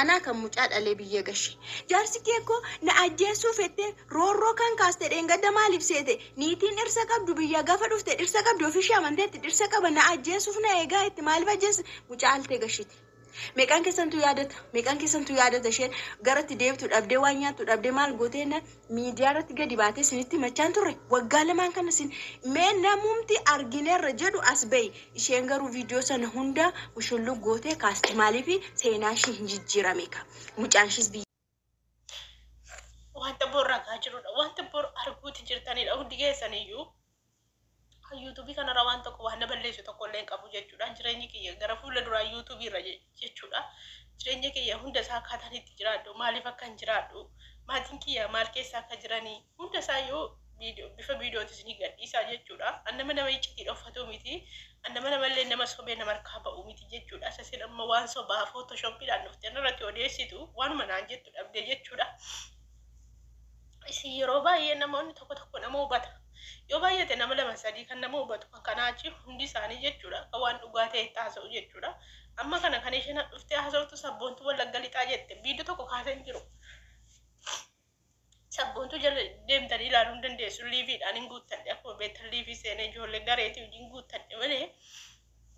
Anaa kan mucaa dhalee biyya gashe. Jaarsi kee koo na ajjeessuu fettee roorroo kan kaaste dheengadda maaliif seete? Niitiin dhirsa qabdu biyya gafa dhufte dhirsa qabdi ofishee amanteetti dhirsa qaba na ajjeessuuf na eegaa itti maaliif ajjeesse mucaa altee gashite. Meeqaan keessantu yaadata? Meeqaan keessantu yaadata isheen garatti deebtu dhabdee waan nyaattu dhabdee maal gootee na miidiyaa irratti gadi baatee isinitti himachaan turre waggaa lamaan kana isin mee namumti argineerra jedhu as bahi isheen garuu viidiyoo sana hunda mushulluu gootee kaasti maaliif seenaa ishii hin jijjiirame ka mucaan ishiis biyya Wanta bor ragaa jirudha. Wanta bor arguuti jirtanidha. Hundi keessaniyyuu yuutuubii kanarra waan tokko waan na balleessu tokko illee hin qabu jechuudha. Jireenyi kiyya gara fuula duraa yuutuubii irra jechuudha. Jireenya kiyya hunda isaa akkaataan itti jiraadhu, maaliif akka hin jiraadhu, maatiin kiyya maal keessa akka jiranii hunda isaa yoo bifa viidiyootis ni gadhiisaa jechuudha. An nama nama iccitii dhoffatu miti. An nama namallee nama sobee nama harkaa ba'u miti jechuudha. Isa sin amma waan sobaa footoshooppiidhaan dhuftee irratti odeessitu waanuma naan jettu dhabdee jechuudha. Isin yeroo baay'ee namoonni tokko tokko nama hubata. Yoo baay'ate nama lama sadii kan nama hubatu kan kanaa achi hundi isaanii jechuudha. Akka waan dhugaa ta'e itti haasa'u jechuudha. Amma kana kan isheen dhuftee haasoftu Sabboontuu Wallagga Lixaa jette viidiyoo tokko kaasee hin jiru. Sabboontuu jala deemtanii ilaaluu hin dandeessu. Liiviidhaan hin guuttadhe akkuma beektan liivii seenee ijoollee gareetii wajjin guuttadhe malee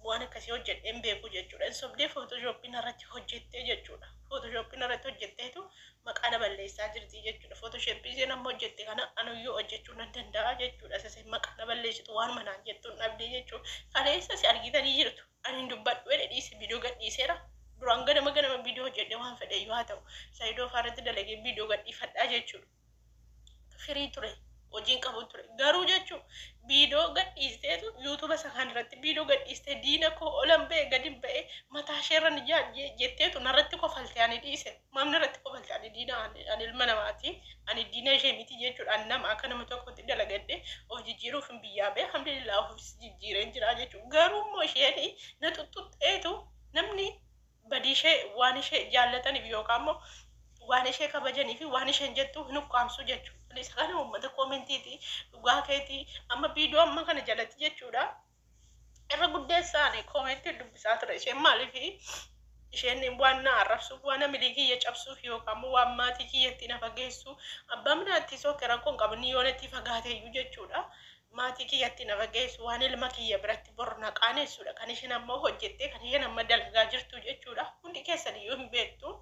waan akkasii hojjedhee hin beeku jechuudha. Hin sobdee footoshooppiin irratti hojjettee jechuudha. Footoshooppiin irratti hojjetteetu maqaa na balleessaa jirti jechuudha. Footoshoppii isheen amma hojjette kana anuyyuu hojjechuu nan danda'a jechuudha. Isa isheen maqaa na balleessitu waan manaan jettuun dhabdee jechuudha. Kaleessa si argitanii jirtu. Ani hin dubbadhu jedhe dhiise viidiyoo gadhiiseera. Duraan ganama ganama viidiyoo hojjedhe waan fedhe iyyuu haa ta'u. Saayidoo faarratti dalagee viidiyoo gadhiifadhaa jechuudha. Firii ture. Hojiin qabu ture. Garuu jechuun viidiyoo gadhiisteetu yuutuuba isa kan irratti viidiyoo gadhiistee diina koo olan ba'e gadi ba'e mataa isheerra ni jetteetu narratti kofalte ani dhiise. Maamni irratti kofalte ani diina ani ilma namaati. Ani diina ishee miti jechuudha. Ani nama akka nama tokkotti dalagadhe of jijjiiruuf hin biyyaa ba'e. Alhamdulillah of jijjiireen jira jechuudha. Garuu immoo isheen na xuxxuxxeetu namni badii ishee waan ishee jaallataniif yookaan immoo waan ishee kabajanii fi waan isheen jettu hin ukkaamsu jechuudha. Isa kana uummata koomentiiti dhugaa keetii amma viidiyoo amma kana jalatti jechuudha. Irra guddeessaan koomentii dubbisaa ture isheen maaliif isheen waan na arrabsuuf waan amilii kiyya cabsuuf yookaan immoo waan maatii kiyyatti na fageessu abbaa manaatti sookee rakkoon qabu ni yoonatti fagaate iyyuu jechuudha. Maatii kiyyatti na fageessu waan ilma kiyya biratti bor na qaanessuudha kan isheen amma hojjettee kan isheen amma dalagaa jirtu jechuudha. Hundi keessan iyyuu hin beektu.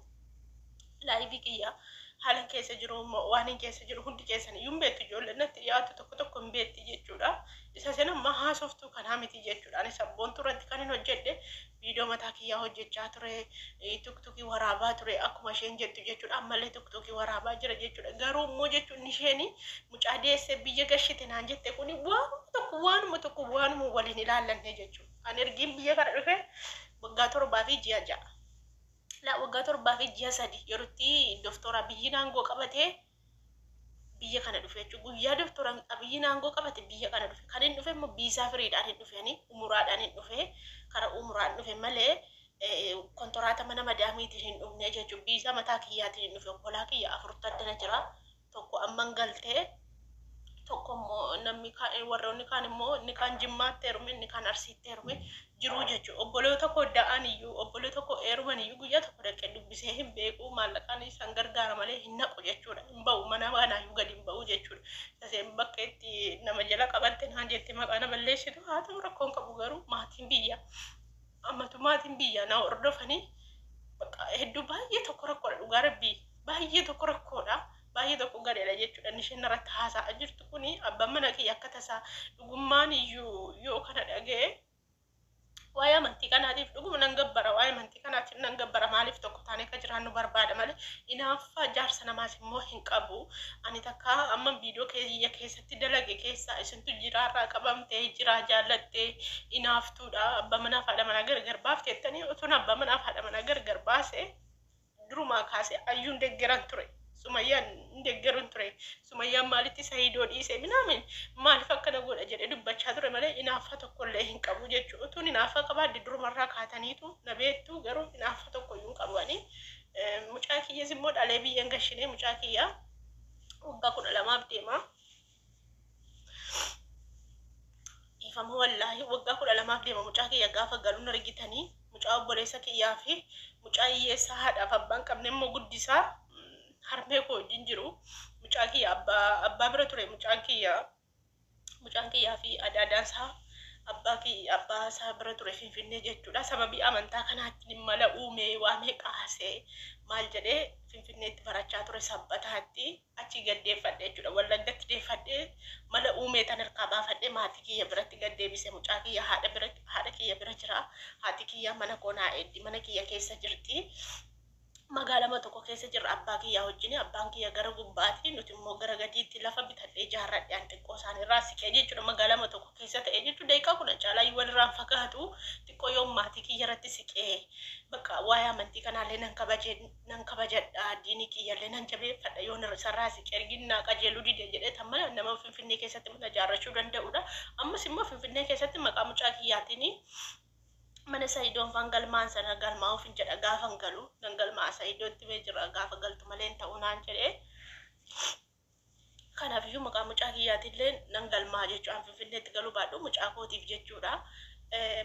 Laayivii kiyya haala keessa jiru waan hin keessa jiru hundi keessan iyyuu hin beektu ijoolleen natti dhiyaatu tokko tokko hin beekti jechuudha. Isa isheen amma haasoftu kanaa miti jechuudha. Ani Sabboontuu irratti kan hin hojjedhe viidiyoo mataa kiyyaa hojjechaa ture, tuktukii waraabaa ture akkuma isheen jettu jechuudha. Ammallee tuktukii waraabaa jira jechuudha. Garuu immoo jechuun isheen mucaa deessee biyya gashite naan jette kuni waanuma tokko waanuma tokko waanuma waliin ilaallanne jechuudha. Ani ergiin biyya kana dhufe waggaa 7 fi ji'a 6. Laa waggaa 7 fi ji'a 3 yerootti Doktor Abiyyiin aangoo qabatee biyya kana dhufe jechuudha. Guyyaa Doktor Abiyyiin aangoo qabate biyya kana dhufe. Kan hin dhufe immoo biisaa firiidhaan hin dhufe ani umuraadhaan hin dhufe kara umuraan dhufe malee kontoraata mana madaamiitiin hin dhufne jechuudha. Biisaa mataa kiyyaatiin hin dhufe. Obbolaa kiyya afurtu addana jira. Tokko amman galtee tokko immoo namni warroonni kaan immoo inni kaan Jimmaatti heerume inni kaan Arsiitti heerume jiruu jechuudha. Obboloota koo da'an iyyuu obboloota koo heeruman iyyuu guyyaa tokko dhaqee dubbisee hin beeku maallaqaan isaan gargaara malee hin naqu jechuudha. Hin ba'u mana kanaayyuu gadi hin ba'u jechuudha. Taseen bakka itti nama jala qabatte naan jette maqaa na balleessitu haa ta'u rakkoon qabu garuu maatiin biyya ammatu maatiin biyya na hordofanii bakka hedduu baay'ee tokko rakkoodha dhugaa rabbii baay'ee tokko rakkoodha. Baay'ee tokko gareedha jechuudha. Inni isheen irratti haasa'aa jirtu kuni abbaan mana kiyya akka tasaa dhugummaan iyyuu yoo kana dhaga'e waa'ee amantii kanaatiif dhuguma nan gabbara waa'ee amantii kanaatiif nan gabbara maaliif tokko taanee akka jiraannu barbaada malee inaaffaa jaarsa namaas immoo hin qabu. Ani takka amma viidiyoo kiyya keessatti dalage keessaa isintu jiraarraa qabamtee jiraa jaallattee inaaftuudha abbaa manaaf haadha manaa gargar baafte jettanii otoon abbaa manaaf haadha manaa gargar baase durumaa kaasee ayyuun deggeran ture. Sumayyaan hin deggerun ture. Sumayyaan maalitti Sayiidoo dhiise minaamin maaliif akkana godha jedhee dubbachaa ture malee inaaffaa tokkollee hin qabu jechuudha. Utuun inaaffaa qabaadhe durumarraa kaataniitu na beektu garuu inaaffaa tokkoyyuu hin qabu ani. Mucaa kiyyas immoo dhalee biyya hin gashinee mucaa kiyya waggaa 12f deema. Dhiifama wallaahi waggaa 12f deema mucaa kiyya gaafa galuun argitanii. Mucaa obboleessa kiyyaa fi mucaa hiyyeessaa haadhaaf abbaan qabne immoo guddisaa harmee koo wajjin jiru. Mucaa kiyya abbaa bira ture, mucaan kiyya, mucaan kiyyaa fi adaadaan isaa abbaa kiyya abbaa isaa bira ture Finfinnee jechuudha. Sababii amantaa kanaatti mala uumee waamee qaasee maal jedhee Finfinneetti barachaa ture, Sabbataatti achi gaddeeffadhe jechuudha. Wallaggatti deeffadhee, mala uumee tan harkaa baafadhee maatii kiyya biratti gaddeebise. Mucaa kiyya haadha bira, haadha kiyya bira jira. Haati kiyya mana koo naa eeddi, mana kiyya keessa jirti. Magaalama tokko keessa jirra abbaa kiyyaa wajjin. Abbaan kiyya gara gubbaati, nuti immoo gara gadiitti lafa bitadhee ijaarradhe, an xiqqoo isaanirraa siqee jechuudha. Magaalama tokko keessa ta'e jechuudha. Daqiiqaa 10 caalaa walirraan fagaatu. Xiqqoo yoo maatii kiyya irratti siqee, bakka waa'ee amantii kanaallee nan kabaje, nan kabajadha, diinii kiyyallee nan jabeeffadha. Yoon isarraa siqee erginnaa qajeeluu dide jedhee tan mana nama Finfinnee keessatti mana ijaarrachuu danda'udha. Ammas immoo Finfinnee keessatti maqaa mucaa kiyyaatiin mana Sa'idoon faan galmaan sana galmaa'uuf hin jedha. Gaafan galu nan galmaa, Sa'idootti mee jira, gaafa galtu malee hin ta'u naan jedhee. Kanaafiyyuu maqaa mucaa kiyyaatillee nan galmaa jechuudha. Finfinneetti galuu baadhu mucaa kootiif jechuudha.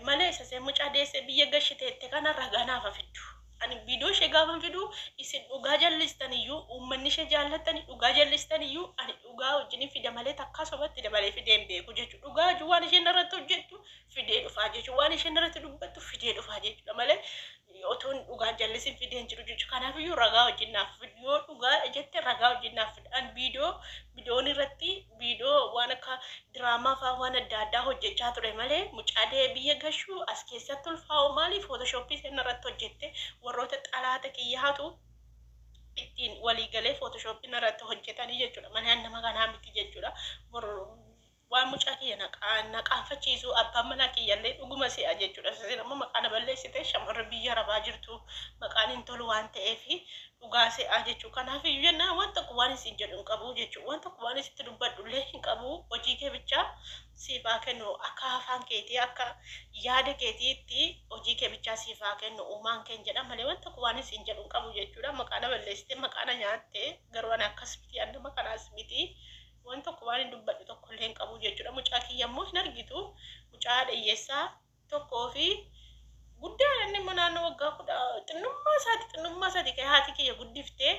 Malee isa see mucaa deessee biyya gashiteette kana ragaa naaf fiddu. Ani viidiyoo ishee gaafa fidu, isin dhugaa jallistan iyyuu, uummanni ishee jaallattani dhugaa jallistan iyyuu, ani dhugaa wajjin fida malee takkaa sobatti dabalee fidee hin beeku jechuudha. Dhugaa wajjin waan isheen irratti hojjettu fidee dhufaa jechuudha. Waan isheen irratti dubbattu fidee dhufaa jechuudha malee otoon dhugaa jallisin fidee hin jiru jechuudha. Kanaafiyyuu ragaa wajjin naaf fidu. Yoo dhugaa jette ragaa wajjin naaf fidu. Ani viidiyoon irratti viidiyoo waan akka diraamaa fa'aa waan adda addaa hojjechaa ture malee mucaa dee biyya gashuu as keessatti ulfaa'u maaliif Photoshopii isheen irratti hojjette, warroota xalaata kiyyaatu ittiin waliigalee Photoshopii irratti hojjetanii jechuudha. Malee nama kanaa miti jechuudha. Waan mucaa kiyya na qaanfachiisu abbaan manaa kiyyallee dhuguma si'a jechuudha. Isin ammoo maqaa na balleessite, shamarra biyya arabaa jirtu maqaan hin tolu waan ta'eef dhugaa si'a jechuudha. Kanaaf iyyuu jennaan waan tokko waan isin jedhu hin qabu jechuudha. Waan tokko waan isitti dubbadhu illee hin qabu. Hojii kee bichaa siif haa kennu, akka afaan keetii, akka yaada keetiitti hojii kee bichaa siif haa kennu uumaan keen jedha malee waan tokko waan isin jedhu hin qabu jechuudha. Maqaa na balleessite, maqaa na nyaatte, garuu ani akkas miti, ani nama kanaas miti. Waan tokko waan hin dubbadhu tokko illee hin qabu jechuudha. Mucaa kiyya immoo hin argitu. Mucaa haadha hiyyeessaa tokkoo fi guddaa, inni immoo naannoo waggaa 10, xinnummaa isaati ka'ee haati kiyya guddiftee,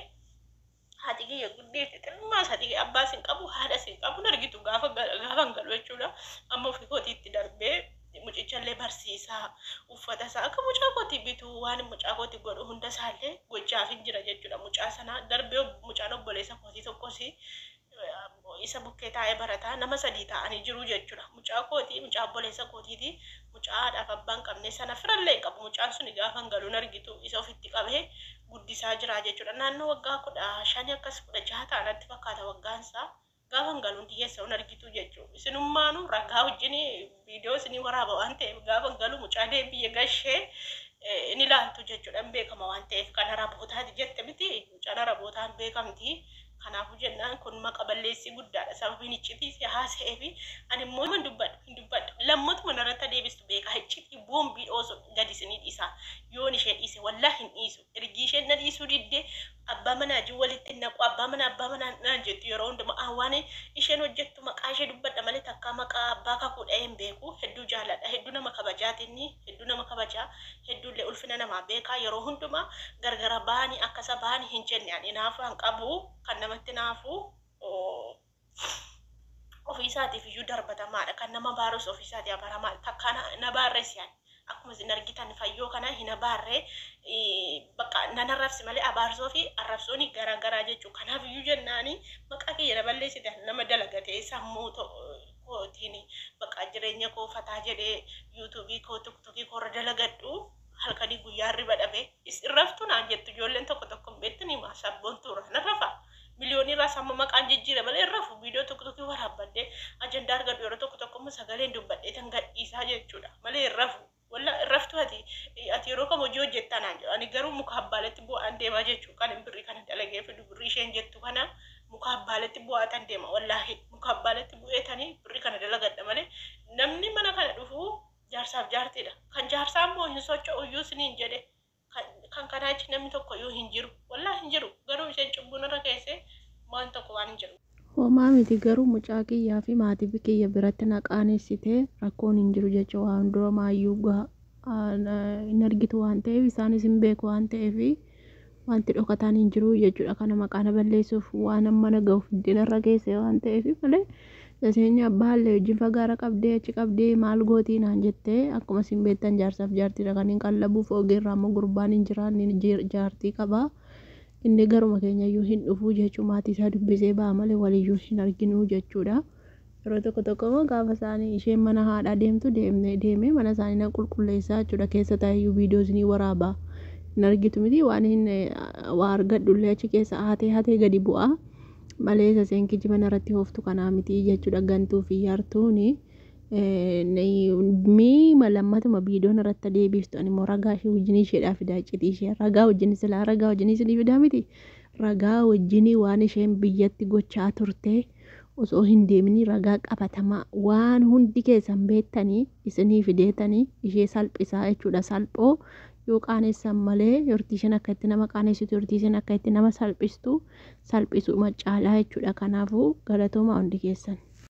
haati kiyya guddifte. Xinnummaa isaati ka'ee abbaa sin qabu, haadha sin qabu, hin argitu gaafa hin galu jechuudha. Amma ofii kootiitti darbee mucichallee barsiisaa, uffata isaa akka mucaa kootii bitu, waan mucaa kootii godhu hunda isaallee gochaaf hin jira jechuudha. Mucaa sana darbee mucaan obboleessa kootii tokkos isa bukkee taa'ee barataa, nama sadii ta'anii jiru jechuudha. Mucaa kootii, mucaa obboleessa kootiiti, mucaa haadhaaf abbaan qabne sana firallee hin qabu. Mucaan suni gaafa hin galuun argitu isa ofitti qabee guddisaa jira jechuudha. Naannoo waggaa 15 akkas 16 ta'anatti fakkaata waggaansaa. Gaafa hin galuun dhiyyeessa hin argitu jechuudha. Isinummaanuu ragaa wajjin viidiyoo isinii waraaba waan ta'eef gaafa hin galu mucaa biyya gashee inni ilaaltu jechuudha. Hin beekama waan ta'eef kan Arabootaati jette miti, mucaan Arabootaan beekamti. Kanaafuu jennaan kun maqa balleessii guddaadha. Sababiin iccitii si haasa'ee fi ani immoo hin dubbadhu, hin dubbadhu. Lammatuma narratti adeebistu beekaa, iccitii boombii dhoosu gadi isinii dhiisa. Yoon ishee dhiise, wallaahi hin dhiisu. Ergi isheen na dhiisuu didde abbaa manaa wajjin walitti naqu, abbaa manaa, abbaa manaa naan jettu yeroo hundumaa. Waan isheen hojjettu maqaa ishee dubbadha malee takkaa maqaa abbaa kakuu dha'ee hin beeku. Hedduu jaaladha. Hedduu nama kabajaatinni, hedduu nama kabajaa, hedduullee ulfina namaa beekaa. Yeroo hundumaa gargara baanii akkasa baanii hin jenne. Ani naafu hin qabu, kan namatti naafu ofii isaatiif iyyuu darbatamaadha. Kan nama baarus ofii isaatii abaramaadha. Takkaa na baarreessi ani. Akkuma isin argitan fayyoo kana hin abaarree, bakka nan arrabsi malee abaarsoo fi arrabsoon garaa garaa jechuudha. Kanaaf iyyuu jennaani maqaa kiyya na balleessite, nama dalagatee sammuu kootiin bakka jireenya koo fataa jedhee YouTubeii koo, TikTokii koo irra dalagadhu, halkanii guyyaa hirriba dhabe. Irraftu naan jettu ijoolleen tokko tokko, hin beektanii maa sabboontuura nan rafa. Miliyoonii irraa samma maqaan jijjiire malee irrafu. Viidiyoo tokko tokko waraabbadhee ajandaa argadhu, yeroo tokko tokko immoo sagaleen dubbadhee tan gadhiisaa jechuudha malee irrafu. Walla irraftu ati yeroo kam hojii hojjettaa naan jedhu. Ani garuu muka abbaaletti bu'aan deemaa jechuudha. Kan birrii kana dalagee fidu, birrii isheen jettu kana muka abbaaletti bu'aa tan deema. Wallaahi muka abbaaletti bu'eetanii birrii kana dalagadha malee namni mana kana dhufu jaarsaaf jaartiidha. Kan jaarsaa immoo hin socho'u iyyuu isiniin jedhe. Kan kanaa achi namni tokko iyyuu hin jiru. Wallaahi hin jiru. Garuu isheen cubbuun irra keessee waan tokko waan hin jiru. Homaa miti, garuu mucaa kiyyaa fi maatii kiyya biratti na qaanessitee rakkoon hin jiru jecha waan dura maayyuu gaha. Hin argitu waan ta'eef, isaanis hin beeku waan ta'eef, wanti dhokataan hin jiru jechuudha. Kana maqaa na balleessuuf waan amma na ga'uuf dinarra geesse waan ta'eef malee, Daseenya abbaallee wajjin fagaara qabdee achi qabdee maal gootii naan jettee. Akkuma isin beektan, jaarsaaf jaartiidha kan hin qallabuuf. Ogeerraa immoo gurbaan hin jiraanne jaartii qaba. Inni garuma keenyayyuu hin dhufu jechuu, maatii isaa dubbisee ba'a malee waliyyuu hin arginu jechuudha. Yeroo tokko tokko immoo gaafa isaanii isheen mana haadhaa deemtu deemnee deemee mana isaanii nan qulqulleessaa jechuudha. Keessa taa'eyyuu viidiyoo isinii waraaba. Hin argitu miti, waan hin waa argadhullee achi keessa hatee hatee gadi bu'a. Malee isa isheen kijiba narratti hooftu kanaa miti jechuudha. Gantuu fi yartuuni. Miima lammatuma viidiyoon irratti deebiiftu, ani immoo ragaa ishee wajjin isheedhaa fidaa, iccitii ishee ragaa wajjin, silaa ragaa wajjin isinii fidaa miti. Ragaa wajjinii waan isheen biyyatti gochaa turte osoo hin deemini, ragaa qabatamaa waan hundi keessan beektanii isinii fideetanii ishee salphisaa jechuudha. Salphoo yoo qaanessan malee, yortii isheen akka itti nama qaanessitu, yortii isheen akka itti nama salphistu, salphisuu macaalaa jechuudha. Kanaafuu galatoomaa hundi keessan.